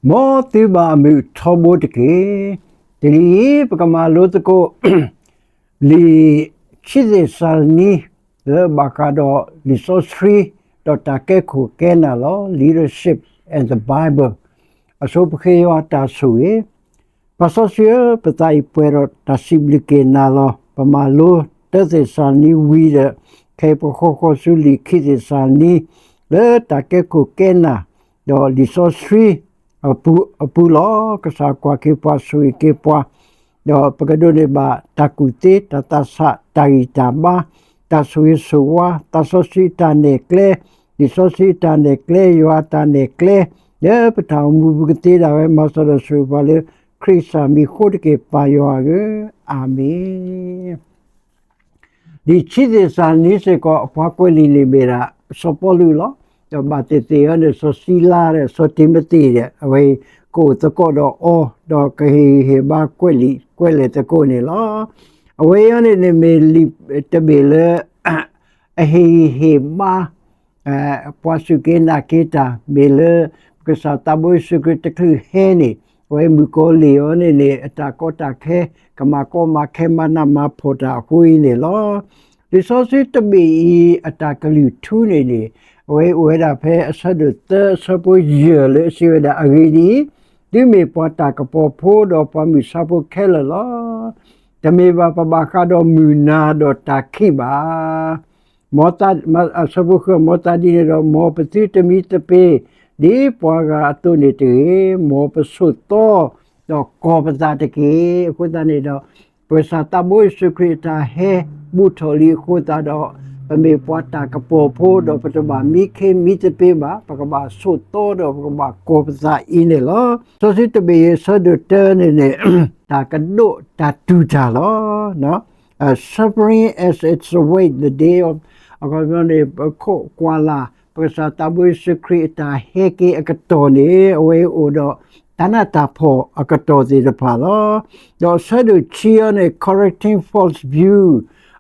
မ်သုဘၣ်အမုာ်ထီဘိတက့ၢ်. တနံၤအံၤ ပကမၤလိသကိး လံာ်ခံသ့းစၤလနံ လၢဘၣ်ဃးဒီးလံာ်စီဆှံ ဒီးတၢ်ကဲခိၣ်ကဲနၢ်လီၤ. Leadership and the Bible. အဆိပဃ့ယွၤတၢ်ဆိၣ်ဂ့ၤ. ပၢ်စီဆှံဧၢ, ပသးအံၤပှဲၤဒီးတၢ်စံးဘျုးက့ၤနၤလီၤ. ပမၤလိတၢသ့းစၤလနံဝံၤဒီး ခဲအံၤပဃီဃီဆူလံာ်ခံသ့းစၤလနံ လၢတၢ်ကဲခိၣ်ကဲနၢ် ဒီးလံာ်စီဆှံ အပူၤလီၤ. ကစၢ်ကွၢ်က့ၤပှၤဆိၣ်ဂ့ၤက့ၤပှၤ, ဒီးပကဒိးန့ၢ်ဘၣ်တၢ်ကူၣ်သ့ တၢ်သးဆး တၢ်ဂံၢ်တၢ်ဘါ, တၢ်ဆိၣ်ဂ့ၤဆိၣ်ဝါ, သးစီဆှံတၢ်နဲၣ်ကျဲ, လံာ်စီဆှံတၢ်နဲၣ်ကျဲ, ယွၤတၢ်နဲၣ်ကျဲ, လၢပတၢ်အိၣ်မူပူၤကသ့ဒၣ်ဝဲ မၤစၢၤဒီးဆိၣ်ဂ့ၤပှၤလၢခရံာ်ကစၢ်မံၤအဃိတက့ၢ် ပၢ်ယွၤဧၢ, အၤမ့ၣ်. လံာ်ခံသ့းစၤလနံစ့ၢ်ကီး အပှၤကွဲးလံာ်န့ၣ်မ့ၢ်ဒၣ် စီၤပီလူးလီၤ. ဒီးဘၣ်သ့ၣ်သ့ၣ်အံၤန့ၣ် စီၤစံလါဒီး စီၤတံၤမသ့းဒီး အဝဲကအိၣ်သကိးဒီးအီၤ ဒီးကဟ့ၣ်ဂံၢ်ဟ့ၣ်ဘါကွဲးလံာ်ကွဲးလဲၢ်သကိးန့ၣ်လီၤ. အဝဲအံၤန့ၣ်န့ၣ်မ့ၢ်လံာ်တဘ့ၣ်လၢ အဟ့ၣ်ဂံၢ်ဟ့ၣ်ဘါ ပှၤစူၢ်က့ၤနာ်က့ၤတၢ် မ့ၢ်လၢပကစၢ်သးဘိယ့ၣ်ၡူးခရံာ်တချုးဟဲန့ၣ် အဝဲမုၣ်ကီၤလံၢ်အံၤန့ၣ်န့ၣ် အတၢ်ကီတၢ်ခဲ ကမၤကီမၤခဲမၤနးမၤဖှီၣ်တၢ်အဃိအံၤန့ၣ်လီၤ. လံာ်စီဆှံတဘ့ၣ်အံၤ အတၢ်ကလုၢ်ထူန့ၣ်န့ၣ် အဝဲအိၣ်ဝဲဒၣ်ဖဲအဆၢဒိၣ်သၢအဆၢဖိယဲၢ်လၢအစံးဝဲဒၣ် အဂ့ၢ်ဒ်အံၤ, သုမ့ၢ်ပှၤတၢ်ကပီၤဖိဒီးပှၤမုၢ်ဆါဖိခဲလၢာ်လီၤ. တမ့ၢ်ဘၣ်ပဘၣ်ဃးဒီးမုၢ်နၤဒီးတၢ်ခံးဘၣ်. မ် အဆၢဖိဃု မ်သးဒ်န့ၣ်ဒီး မ်ပသုတမံသပ့ၤ ဒ်ပှၤဂၤအသိးန့ၣ်တဂ့ၤ, မ်ပဆိးသီ ဒီးကီၤပသးတက့ၢ်. အဃိသတးန့ၣ်ဒီး ပကစၢ်သးဘိယ့ၣ်ၡူးခရံာ်အတၢ်ဟဲဘူၣ်ထီၣ်လံအဃိသတးဒီး ပမ့ၢ်ပှၤတၢ်ကပီၤဖိဒီး ပတဘၣ်မံခ့မံသပ့ၤဘၣ်, ပကဘၣ်ဆိးသီဒီးပကဘၣ်ကီၤပသးအံၤန့ၣ်လီၤ. စီဆှံတဘ့ၣ်အံၤ အဆၢဒိၣ်တၢန့ၣ်န့ၣ် တၢ်ကဒိးတၢ်တူၢ်တၢ်လီၤ. Suffering as its weight, the day of အခီပညီန့ၣ် ပခိးကွၢ်လၢ် ပကစၢ်သးဘိယ့ၣ်ၡူးခရံာ်အတၢ်ဟဲက့ၤအကတီၢ်န့ၣ် အဝဲအိၣ်ဒီးတၢ်နးတၢ်ဖှီၣ်အကတီၢ်သ့ၣ်တဖၣ်လီၤ. ဒီးအဆၢဒိၣ်ခံအံၤန့ၣ် correcting false view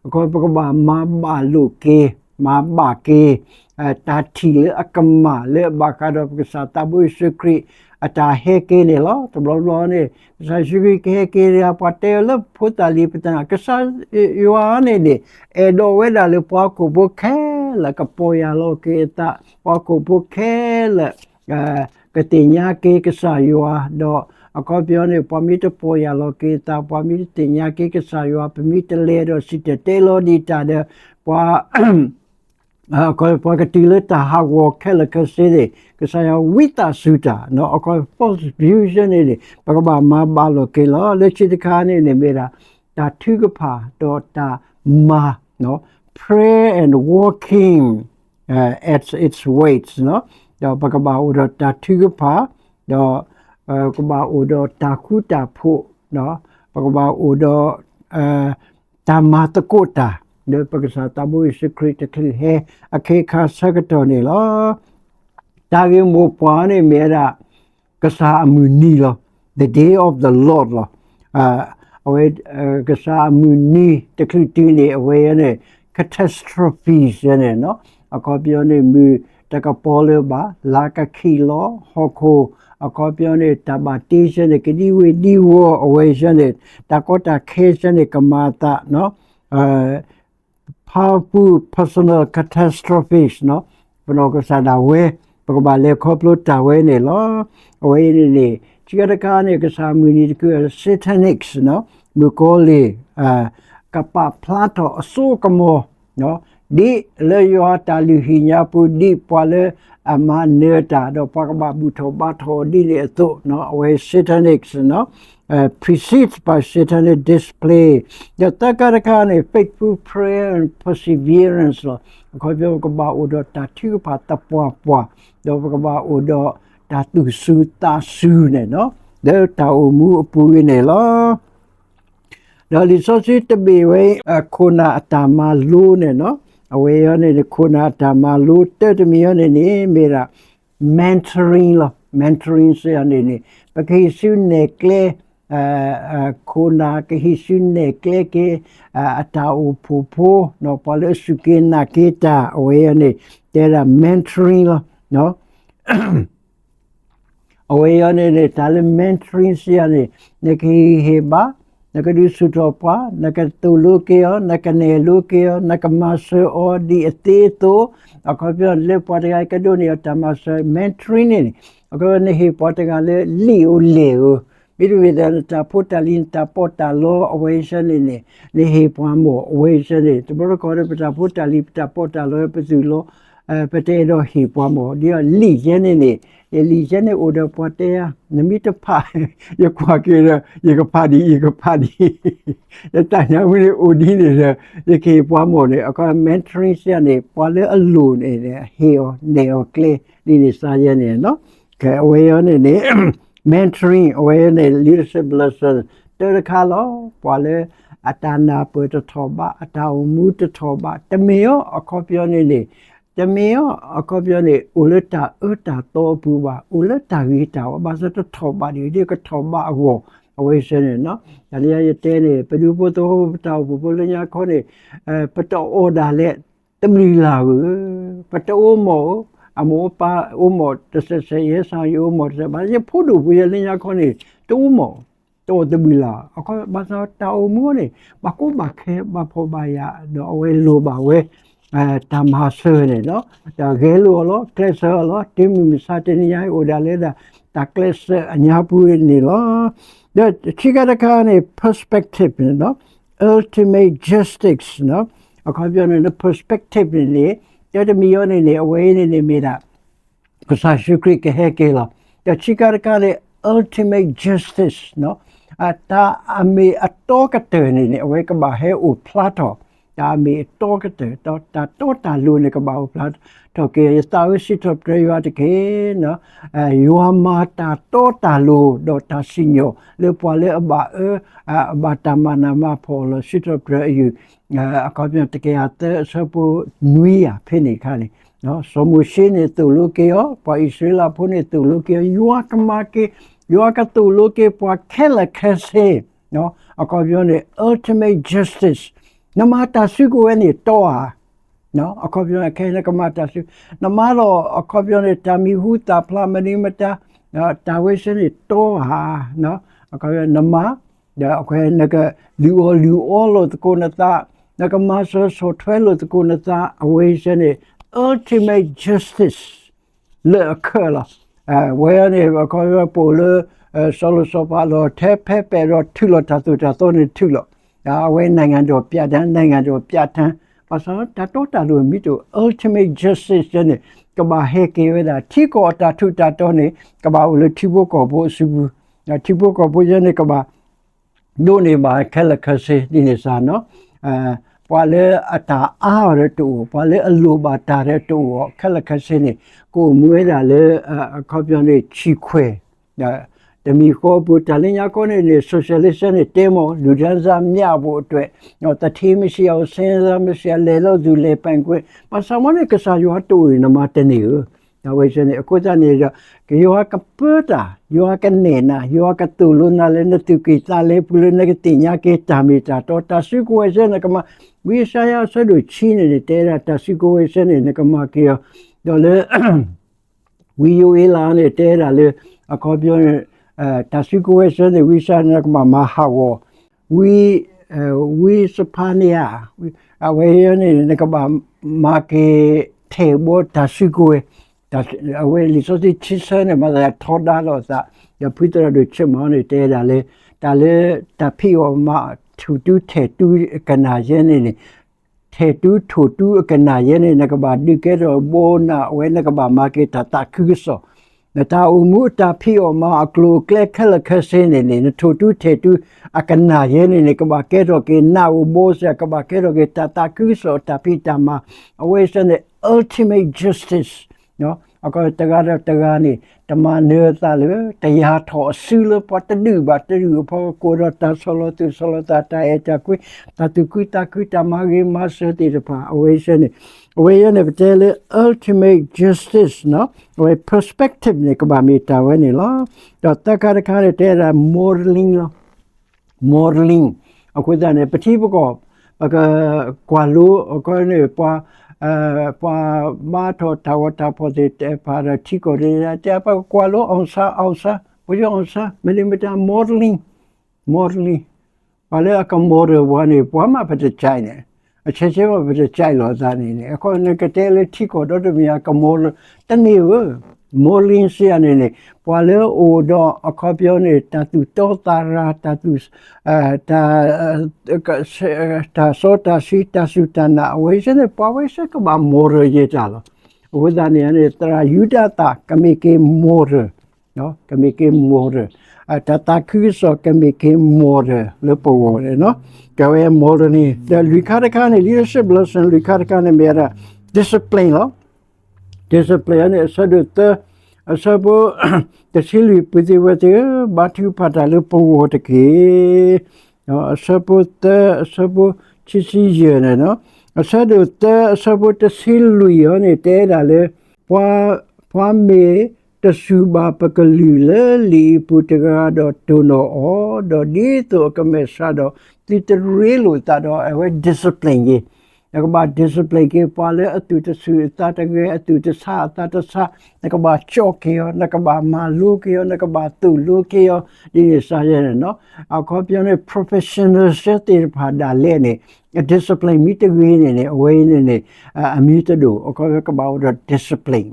အခီပညီ ပကဘၣ်မၤဘၣ်လိာ်က့ၤ မၤဘၣ်က့ၤ တၢ်ထံၣ်လၢအကမၣ်လၢအဘၣ်ဃးဒီးပကစၢ်သးဘိယ့ၣ်ၡူးခရံာ် အတၢ်ဟဲက့ၤန့ၣ်လီၤ. တဘျီဘျီန့ၣ် ကစၢ်ယ့ၣ်ၡူးခရံာ်ကဟဲက့ၤတဂၤ ပှၤတဲအီၤလၢဖိသၣ်လံၤပသနၢ် ကစၢ်ယွၤန့ၣ်န့ၣ် အဲၣ်ဒိးဝဲဒၣ်လၢပှၤဟီၣ်ခိၣ်ဖိခဲလၢာ် ကပီၢ်ယၢ်လီၤက့ၤအသး ပှၤဟီၣ်ခိၣ်ဖိခဲလၢာ် ကသ့ၣ်ညါက့ၤကစၢ်ယွၤ ဒီးအခီပညီန့ၣ် ပှၤမ့ၢ်တပီၢ်ယၢ်လီၤက့ၤအသး ပှၤမ့ၢ်တသ့ၣ်ညါက့ၤကစၢ်ယွၤ ပမ့ၢ်တလဲၤဒီးစံၣ်တဲၤတဲလီၤဒံးတၢ်ဒီး ပှၤ ပှၤကတုၤလၢတၢ်ဟးဂီၤခဲလၢာ်ခဲဆ့န့ၣ် ကစၢ်ယွၤဝံသးစူၤတၢ် အခီ false vision န့ၣ်န့ၣ် ပကဘၣ်မၤဘၣ်လိာ်က့ၤလီၤ. လၢခံတခါန့ၣ်န့ၣ်မ့ၢ်ဒၣ် တၢ်ထုကဖၣ်ဒီးတၢ်မၤ prayer and walking at its weight ဒီးပကဘၣ်အိၣ်ဒီးတၢ်ထုကဖၣ် ဒီး ကဘၣ်အိၣ်ဒီးတၢ်ဃူတၢ်ဖိး ပကဘၣ်အိၣ်ဒီး တၢ်မၤသကိးတၢ် လၢပကစၢ်သးဘိယ့ၣ်ၡူးခရံာ်တချုးဟဲ အခ့အခါဆၢကတီၢ်န့ၣ်လီၤ. တၢ်ဂ့ၢ်မိၢ်ပှၢ်န့ၣ်မ့ၢ်ဝဲဒၣ် ကစၢ်အမုၢ်နံၤလီၤ. The day of the Lord လီၤ. အဝဲ ကစၢ်အမုၢ်နံၤတချုးတုၤန့ၣ် အဝဲန့ၣ် catastrophes န့ၣ် အခီပညီန့ၣ် မုၢ်တကပီၤလၢၤဘၣ် လါကခံးလီၤ ဟီၣ်ခိၣ် အခီပညီန့ၣ် တၢ်ဘၣ်တ့ဆၢန့ၣ် ကဒံဝ့ၤဒံဝီၤ အဝဲဆၢန့ၣ် တၢ်ကီတၢ်ခဲဆၢန့ၣ် ကမၤအသး powerful personal catastrophes ပနီၢ်ကစၢ်ဒၣ်ဝဲ ပကဘၣ်လဲၤခီဖျိတၢ်ဝဲန့ၣ်လီၤ. အဝဲအံၤန့ၣ်န့ၣ် ခံခါတခါန့ၣ် ကစၢ်မုၢ်နံၤတချုး satanics မုၣ်ကီၤလံၢ် ကပာ်ဖျါထီၣ်အစိအကမီၤ ဒ်လၢယွၤတၢ်လုၢ်ဟံၣ်ညါပူၤ ဒ်ပှၤလၢအမၤနၢၤတၢ် ဒီးပှၤကဘၣ်ဘူၣ်ထီၣ်ဘါထီၣ်အီၤဒ်န့ၣ်အသိး အဝဲ satanics preceded by satanic display ဒီးသၢခါတခါန့ၣ် faithful prayer and perseverance လီၤ. အခီပညီ ပကဘၣ်အိၣ်ဒီးတၢ်ထုကဖၣ်သပှၢ်ပှၢ် ဒီးပကဘၣ်အိၣ်ဒီးတၢ်သူၣ်စူၤသးစူၤန့ၣ် လၢတၢ်အိၣ်မူအပူၤအံၤန့ၣ်လီၤ. ဒီးလံာ်စီဆှံတဘ့ၣ်ဝဲ ခိၣ်နၢ်အတၢ်မၤလိန့ၣ် အဝဲအံၤန့ၣ် ခိၣ်နၢ်အတၢ်မၤလိတၢ်တမံၤအံၤန့ၣ်န့ၣ် မ့ၢ်ဒၣ် mentoring လီၤ. mentoring စ့ၢ်အံၤန့ၣ်န့ၣ် ပကဟံးစုနဲၣ်ကျဲ ခိၣ်နၢ်ကဟံးစုနဲၣ်ကျဲက့ၤ အတၢ်အိၣ်ဖှိၣ်ဖိ ပှၤလၢအစူၢ်က့ၤနာ်က့ၤတၢ် အဝဲအံၤန့ၣ် တဲဒၣ် mentoring လီၤ. အဝဲအံၤန့ၣ်န့ၣ် တၢ်လၢ mentoring စံးယၤန့ၣ် နကဟ့ၣ်ဂံၢ်ဟ့ၣ်ဘါ, နကဒုးဆူၣ်ထီၣ်ပှၤ, နကသိၣ်လိက့ၤအီၤ, နကနဲၣ်လိက့ၤအီၤ, နကမၤစၢၤအီၤဒ်အသ့အသိး, အခီပညီလၢပှၤတဂၤကဒိးန့ၢ်အီၤတၢ်မၤစၢၤ mentoring န့ၣ်န့ၣ် အခီပညီနဟ့ၣ်ပှၤတဂၤလၢလံာ်ဧိၤလဲၢ်ဧိၤ, မ့တမ့ၢ်ဒီးနတၢ်ဖိတၢ်လံၤ နတၢ်ပီးတၢ်လီအဝဲအံၤစ့ၢ်န့ၣ်န့ၣ် နဟ့ၣ်ပှၤမ့ၢ်အဝဲအံၤစ့ၢ်န့ၣ် တဘျီတခီၣ်ဒီးပတၢ်ဖိတၢ်လံၤ ပတၢ်ပီးတၢ်လီပသူၣ်လီၤ ပတအဲၣ်ဒိးဟ့ၣ်ပှၤမ့ၢ် ဒ်အလံာ်ယဲန့ၣ်န့ၣ် လံာ်ယဲန့ၣ်အိၣ်ဒီးပှၤတဲဧါ နမ့ၢ်တဖး ယကွၢ်က့ၤဒီး ယကဖးဒ်အံၤ ယကဖးဒ်အံၤ ယတၢ်ညါဝဲန့ၣ်အိၣ်ဒ်န့ၣ်ဒီး ယကဟ့ၣ်ပှၤမ့ၢ်န့ၣ် အခီ mentoring စ့ၢ်န့ၣ် ပှၤလၢအလိၣ်န့ၣ် ဟ့ၣ်အီၤနဲၣ်အီၤကျဲ ဒ်န့ၣ်စ့ၢ်ယဲန့ၣ် ကဲ အဝဲအံၤန့ၣ်န့ၣ် mentoring အဝဲအံၤန့ၣ် leadership lesson တၢတခါလီၤ. ပှၤလၢအတၢ်နၢ်ပၢၢ်တထီၣ်ဘး အတၢ်အိၣ်မူတထီၣ်ဘး တမ့ၢ်အီၤအခီပညီန့ၣ်န့ၣ် တမ့ၢ်အီၤအခီပညီန့ၣ် အိၣ်လၢတၢ်အၢတၢ်သီအပူၤဘၣ်, အိၣ်လၢတၢ်ဂ့ၤတၢ်ဝါ ဘၣ်ဆၣ်တထီၣ်ဘးဒ်အံၤ ဒ်ကထီၣ်ဘးအဂီၢ် အဝဲစ့ၢ်န့ၣ် တၢ်လၢယတဲန့ၣ် ပဒူဖိသဝီဖိ ပတၢ်အိၣ်ဖှိၣ်ဖိလၢညါခီန့ၣ် ပတအီၣ်ဒၣ်လဲာ် တဘျုးလၢ်ဧၢ, ပတအိၣ်မီၢ်ဧၢ, အမိၢ်အပၢ်အိၣ်မီၢ်တစဲးစဲး ယဲစ့ၢ်ယအိၣ်မီၢ်တစဲး ဘၣ်ယဖိဒိၣ်ဖိယဲလၢညါခီန့ၣ် တအိၣ်မီၢ် တအီၣ်တဘျုးလၢ် ဘၣ်ဆၣ်တၢ်အိၣ်မူန့ၣ် ဘၣ်ကီဘၣ်ခဲ ဘၣ်ဖှီၣ်ဘၣ်ယာ် ဒီးအဝဲလိၣ်ဘၣ်ဝဲ တၢ်မၤစၢၤန့ၣ်လီၤ. တၢ်ဂဲၤလိာ်အီၤလီၤ ကျဲးစၢးအီၤလီၤ တုၤမုၢ်မဆါတနံၤညါအံၤ အိၣ်ဒၣ်လၢဒၣ် တၢ်ကျဲးစၢးအညါပူၤန့ၣ်လီၤ. ဒီးခံခါတခါန့ၣ် perspective န့ၣ်လီၤ ultimate justice အခီပညီန့ၣ် perspective န့ၣ်န့ၣ် တၢ်တမံၤအံၤန့ၣ်န့ၣ် အဝဲအံၤန့ၣ်န့ၣ်မ့ၢ်ဒၣ် ကစၢ်ယ့ၣ်ၡူးခရံာ်ကဟဲက့ၤလီၤ. ဒီးခံခါတခါန့ၣ် ultimate justice တၢ်အမ့ၢ်အတီကတၢၢ်န့ၣ်န့ၣ် အဝဲကဘၣ်ဟဲအိၣ်ဖျါထီၣ် တၢ်အမ့ၢ်အတီကတၢၢ် တၢ်တီတၢ်လိၤန့ၣ် ကဘၣ်အိၣ်ဖျါထီၣ်က့ၤ ယသးဧၢ စံးထီၣ်ပတြၢၤယွၤတက့ၢ် ယွၤမၤတၢ်တီတၢ်လိၤ ဒီးတၢ်စံၣ်ညီၣ်လၢပှၤလၢအဘၣ်အၢ အဘၣ်တၢ်မၤနးမၤဖှီၣ်လီၤ. စံးထီၣ်ပတြၢၤအယုၢ် အခီပညီ တကယၤသၢအဆၢဖိနွံယၤဖဲန့ၣ်အခါန့ၣ် စီၤမိၤၡ့န့ၣ်သိၣ်လိက့ၤအီၤ ပှၤအံၣ်စရ့လးဖိန့ၣ်သိၣ်လိက့ၤအီၤ ယွၤကမၤက့ၤ ယွၤကသိၣ်လိက့ၤပှၤခဲလၢာ်ခဲဆ့ အခီပညီန့ၣ် ultimate justice နမၤတၢ်စုကဝဲၤန့ၣ်တီဧါ အခီပညီ ခဲအံၤနကမၤတၢ်စု နမၤလီၤ အခီပညီန့ၣ် တၢ်မံၤဟူသၣ်ဖျါ မနုၤမတၤ တၢ်ဝဲစ့ၢ်န့ၣ်တီဧါ အခီပညီ နမၤ ဒီးအဝဲနကလုၢ်အီၣ်လုၢ်အီလိာ်သကိးနသး နကမၤစၢၤဆီၣ်ထွဲလိာ်သကိးနသး အဝဲစ့ၢ်န့ၣ် ultimate justice လၢအခၢးလီၤ. ဝဲန့ၣ် အခီပညီ ပအိၣ်လၢ စီၤလိၤစီၤပၤလီၤ ထဲဖဲပဲာ်ဒီးထုးလီၤတၢ်သိၣ်တၢ်သီန့ၣ် ထုးလီၤ အဝဲ နိုင်ငံတော်ပြဋ္ဌာန်း နိုင်ငံတော်ပြဋ္ဌာန်း ဘၣ်ဆၣ်တၢ်တီတၢ်လိၤမ့ၢ်တအိၣ် ultimate justice န့ၣ် ကဘၣ်ဟဲက့ၤဝဲဒၣ် ထံကီၢ်အတၢ်ထူးတၢ်တီၤန့ၣ် ကဘၣ်အိၣ်လၢထံဖိကီၢ်ဖိအစုပူၤ ထံဖိကီၢ်ဖိယဲန့ၣ် ကဘၣ်ဒိးန့ၢ်ဘၣ်ခဲလၢာ်ခဲဆ့ဒ်န့ၣ်စ့ၢ်နီၤ ပှၤလၢအတၢ်အါအီၤဒီးတအိၣ် ပှၤလၢအလိၣ်ဘၣ်တၢ်ဒီးတအိၣ် ခဲလၢာ်ခဲဆ့န့ၣ် ကအိၣ်မူဝဲဒၣ်လၢ အခီပညီန့ၣ် ဆံခွဲး တမံၤဃီအပူၤ တၢ်လၢညါခီန့ၣ်န့ၣ် socialism န့ၣ် တဲမီၢ် လူတန်းစားမျှဖို့အတွက် သူဌေးမရှိအောင် ဆင်းရဲသားမရှိအောင် လဲၤလို့သူ လည်ပိုင်ခွင့် ဘၣ်ဆၣ်မ့ၢ်န့ၣ် ကစၢ်ယွၤတအိၣ်န့ၣ် နမၤတန့ၢ်ဧၢ အဝဲစ့ၢ်န့ၣ် အဃိသတးန့ၣ်ဒီး ကယွၤကပၢတၢ် ယွၤကနဲၣ်နၤ ယွၤကသိၣ်လိနၤလၢနသူၣ်ကံၢ်သးလဲပူၤလၢနကသ့ၣ်ညါက့ၤတၢ်မ့ၢ်တၢ်တီ တၢ်စုကဝဲၤစ့ၢ်နကမၤ ဝံယၡါယၤအဆၢဒိၣ်ခံန့ၣ်န့ၣ် တဲဒၣ် တၢ်စုကဝဲၤစ့ၢ်န့ၣ် နကမၤက့ၤအီၤ ဒီးလၢ ဝံယိၤအ့လးန့ၣ် တဲဒၣ်လၢ အခီပညီန့ၣ် တၢ်စုကဝဲၤစ့ၢ်န့ၣ် ဝံယၡါယၤန့ၣ် နကဘၣ်မၤဟးဂီၤ ဝံ ဝံစဖါနယၤ အဝဲန့ၣ် နကဘၣ်မၤက့ၤထဲးဘီတၢ်စုကဝဲၤ အဝဲလံာ်စီဆှံခံဆၢန့ၣ် မၤသးထီဒါလိာ်သး ဒီးဖုသရၣ်ဒိၣ်ဆ့ၣ်မီၤန့ၣ် တဲဒၣ်လၢ တၢ်လၢတၢ်ဖံးအီၣ်မၤအီၣ် ထိၣ်တူၢ်ထဲးတူၢ်အကနၣ်ယဲန့ၣ်န့ၣ် ထဲးတူၢ်ထိၣ်တူၢ်အကနၣ်ယဲန့ၣ် နကဘၣ်ဒုးကဲထီၣ်ဘီနၤ အဝဲနကဘၣ်မၤက့ၤတၢ်သးခုကစီၣ် နတၢ်အိၣ်မူအတၢ်ဖံးအီၣ်မၤအီၣ်အကျိၤအကျဲခဲလၢာ်ခဲဆ့န့ၣ်န့ၣ် နထိၣ်တူၢ်ထဲးတူၢ်အကနၣ်ယဲန့ၣ်န့ၣ် ကဘၣ်ကဲထီၣ်က့ၤနးအိၣ်ဘီစ့ၢ် ကဘၣ်ကဲထီၣ်က့ၤတၢ်သးခုကစီၣ်အတၢ်ဖံးတၢ်မၤ အဝဲစ့ၢ်န့ၣ် ultimate justice တဂၤဒီးတဂၤန့ၣ် တမၤနၢၤအသးလၢ တယၢ်ထီၣ်အစုလၢပှၤတဒူၣ်ဘၣ်တဒူၣ်အဖီခိၣ်ဒီး တၢ်ဆီၣ်လီၤသူၣ်ဆီၣ်လီၤသး တၢ်အဲၣ်တၢ်ကွံ တၢ်သူၣ်ခုသးခု တၢ်မၤဂ့ၤမၤစၢၤသ့ၣ်တဖၣ် အဝဲစ့ၢ်န့ၣ် အဝဲယဲန့ၣ် ပတဲလၢ ultimate justice အဝဲ perspective န့ၣ် ကဘၣ်မ့ၢ်တၢ်ဝဲန့ၣ်လီၤ. ဒီးသၢခါတခါန့ၣ် တဲဒၣ် modeling လီၤ modeling အဃိသတးန့ၣ် ပထံပကီၢ် ပကကွၢ်လိ အခီန့ၣ် ပှၤ ပှၤဘါထီၣ်တၢ်ဂီၤတၢ်ဖီၣ်သ့ၣ်တဖၣ်ဒီးထံကီၢ်တဖၣ် တဲပကကွၢ်လိအောင်ဆန်း အောင်ဆန်း ဗိုလ်ချုပ်အောင်ဆန်း မ့တမ့ၢ်တၢ် modeling modeling ပှၤလၢအက model ပှၤန့ၣ် ပှၤမးပတကဲန့ၣ်, အဆဲးဆဲးမးပတကဲလီၤအသးန့ၣ်န့ၣ် အဃိနကတဲလၢထံကီၢ်ဒီတမံၤအက model တန့ၢ်ဧၢ, modeling စ့ၢ်န့ၣ်န့ၣ် ပှၤလၢအအိၣ်ဒီးအခီပညီန့ၣ် တၢ်သူၣ်တီသးရၤ တၢ်သူၣ် တၢ် တၢ်စီတၢ်ဆှံ တၢ်စူၢ်တၢ်နာ် အဝဲသ့ၣ်န့ၣ် ပှၤဝဲသ့ၣ်ကဘၣ် model ယဲတၢ်လီၤ. အဃိသတးန့ၣ်န့ၣ် သရၣ်ယူဒၤသၣ် ကမ့ၢ်က့ၤ model, ကမ့ၢ်က့ၤ model, တၢ်သးခုကစီၣ် ကမ့ၢ်က့ၤ model လၢပဂီၢ်န့ၣ်, ကဝဲ model န့ၣ် ဒီးလွံၢ်ခါတခါန့ၣ် leadership lesson လွံၢ်ခါတခါန့ၣ် မ့ၢ်ဝဲဒၣ် discipline လီၤ. discipline န့ၣ် အဆၢဒိၣ်သၢ အဆၢဖိ တဆံလွံၢ် ပုၢ်သ့ၣ်ဝဲၢ်သ့ၣ်ဧၢ, ဘါထုကဖၣ်တၢ်လၢပဂီၢ်တက့ၢ်. အဆၢဖိသၢ အဆၢဖိခံဆံယဲၢ်န့ၣ်, အဆၢဒိၣ်သၢ အဆၢဖိတဆံလွံၢ်အံၤန့ၣ် တဲဒၣ်လၢ ပှၤ ပှၤမ့ၢ်တစူၢ်ဘၣ်ပကလုၢ်လၢလံာ်အပူၤတဂၤဒီးတိၢ်နီၣ်အီၤ, ဒီးဒ်သိးအကမဲာ်ဆှးဒီး သုတရ့လိာ်သးဒီး အဝဲ discipline က့ၤ နကဘၣ် discipline က့ၤ ပှၤလၢအသူၣ်တဆူၣ်အသးတဂဲၤ အသူၣ်တဆါအသးတဆါ, နကဘၣ်ကၠီက့ၤအီၤ နကဘၣ်မၤလိက့ၤအီၤ နကဘၣ်သိၣ်လိက့ၤအီၤ ဒ်န့ၣ်စ့ၢ်န့ၣ်, အခီပညီန့ၣ် professional သ့ၣ်တဖၣ်ဒၣ်လဲာ်န့ၣ် discipline မ့ၢ်တဂ့ၤန့ၣ်န့ၣ် အဝဲအံၤန့ၣ်န့ၣ် အမံၤတဒိၣ် အခီပညီကဘၣ်အိၣ်ဒီး discipline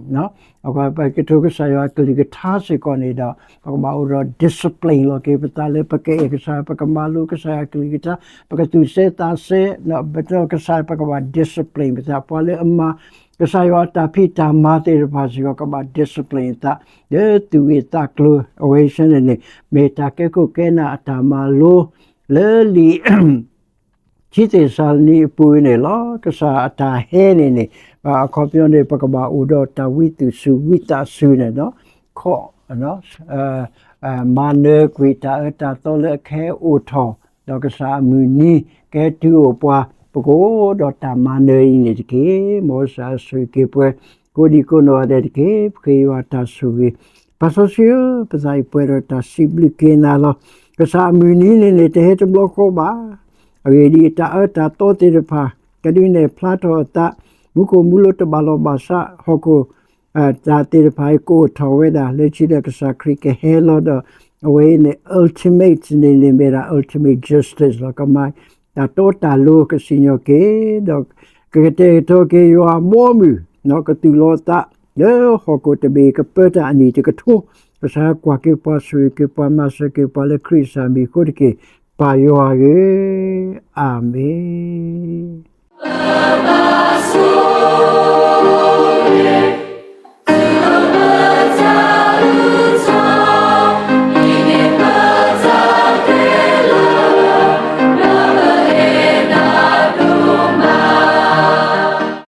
ပကထိကစၢ်ယွၤအကလုၢ်ကထါစ့ၢ်ကီးန့ၣ်ဒီး ပကဘၣ်အိၣ်ဒီး discipline လီၤက့ၤပသးလၢပကအဲၣ်ကစၢ် ပကမၤလိကစၢ်ယွၤအကလုၢ်ကထါ ပကသူၣ်စဲသးစဲ ပကစၢ် ပကဘၣ် discipline ပသး ပှၤလၢအမၤ ကစၢ်ယွၤအတၢ်ဖံးတၢ်မၤသ့ၣ်တဖၣ်စ့ၢ်ကီး ကဘၣ် discipline အသး လၢသူၣ်ဂ့ၢ်သးကျိၤ အဝဲသ့ၣ်န့ၣ်န့ၣ် မ့ၢ်တၢ်ကဲခိၣ်ကဲနၢ်အတၢ်မၤလိ လၢလံာ် ခံသ့းစၤလနံအပူၤန့ၣ်လီၤ. ကစၢ်အတၢ်ဟဲန့ၣ်န့ၣ် အခီပညီန့ၣ် ပကဘၣ်အိၣ်ဒီးတၢ်ဝံသူၣ်စူၤဝံသးစူၤန့ၣ် ခီ မၤနၢၤကွံာ်တၢ်အၢတၢ်သီလၢအကဟဲအိၣ်ထီၣ် ဒီးကစၢ်အမုၢ်နံၤ ကဟဲတုၤအိၣ်ပှၤ ပကအိၣ်ဒီးတၢ်မၤနၢၤအံၤန့ၣ်တက့ၢ်. မ်ကစၢ်ဆိၣ်ဂ့ၤက့ၤပှၤ ကိးဒံကိးနီၢ်ဂၤဒဲးတက့ၢ်. ပဃ့ယွၤတၢ်ဆိၣ်ဂ့ၤ ပၢ်စီဆှံဧၢ, ပသးအံၤပှဲၤဒီးတၢ်စံးဘျုးက့ၤနၤလီၤ. ကစၢ်အမုၢ်နံၤန့ၣ်န့ၣ် တဟဲတဘျီဃီဘၣ်. အဂ့ၢ်ဒ်အံၤ, တၢ်အၢတၢ်သီသ့ၣ်တဖၣ် ကဒုးနဲၣ်ဖျါထီၣ်အသး, မူခိၣ်မူလိၤတဘၣ်လီၢ်ဘၣ်စး ဟီၣ်ခိၣ် တၢ်သ့ၣ်တဖၣ်အံၤ ကအိၣ်ထီၣ်ဝဲဒၣ် လၢခံဒီးကစၢ်ခရံာ်ကဟဲလီၤဒီး အဝဲအံၤန့ၣ် ultimate န့ၣ်န့ၣ်မ့ၢ်ဒၣ် ultimate justice လီၤ. ကမၤတၢ်တီတၢ်လိၤ ကစံၣ်ညီၣ်က့ၤ ဒီးကကတဲာ်ကတီၤက့ၤယွၤအဘီအမုၢ် ကသူၣ်လီၤသး လၢဟီၣ်ခိၣ်တဘ့ၣ်ကပၢတၢ်အနံၣ်တကထိ ကစၢ်ကွၢ်က့ၤပှၤ ဆိၣ်ဂ့ၤက့ၤပှၤ မၤစၢၤက့ၤပှၤလၢခရံာ်စၢ်မံၤအဃိတက့ၢ်. ပၢ်ယွၤဧၢ, အၤမ့ၣ်.